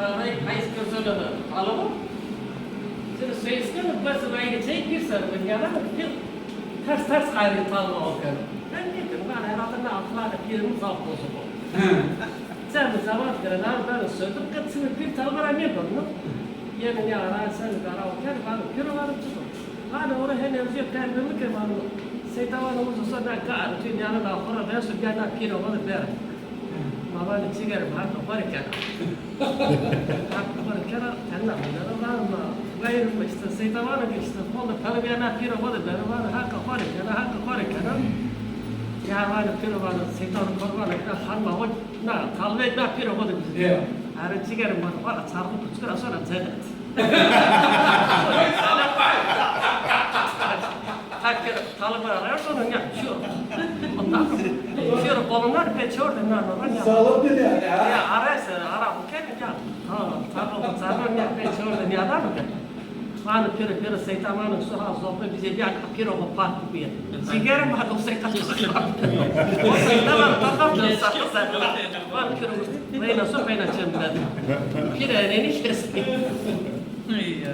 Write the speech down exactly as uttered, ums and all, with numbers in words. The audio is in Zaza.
Arayı kayıs kırsa da, alo. Şimdi şey istiyorum, bas rayı çek bir sarı, bir yana, bir ters ters ayrı kalma o kadar. Ben dedim, lan herhalde ne akla da bir zaf bozuk oldu. Sen bu zaman kadar ben söyledim, kaçını bir talmara ne koydun? Yemin ya, ara sen de ara o kadar, ben bir olarak çıktım. Lan oraya hem evciye kalbimi kırmadım. Seytavan olursa ben kar, tüm yanına, sonra ben su gel, ben bir olarak derim. Ma vanê çi gerê, ma haqê xo rê kena. Haqê xo rê kena, tenna vindena, vana ma, gayr işte, seyta vana ki işte, xo de pere bîya na pîro xo de beno, vana haqê xo rê kena, haqê xo rê kena. Ya vanê pîro vana, seytan kurban, na hanma xo, na talbe, na pîro xo de bizi. Ya. Are çi gerê ma, vana çarxı kuçkura sonra cennet. Hak, talaba arıyorsun ya, çiyor. Çiyor, kolunlar pê çor de nano, ya. Sağlık dedi ya. Ya, araysa, ara, bu kere ya. Ha, tamam, tamam ya, pê çor de ya da mı? Vanê pêro, pêro seytamanı su ha, zopê bize bir pêro bu pat bu ya. Sigara mı, o seytan. O seytaman takam da sakın sakın. Vanê pêro, reyna su, reyna çem dedi. Pêro eneni kesti. Ey ya.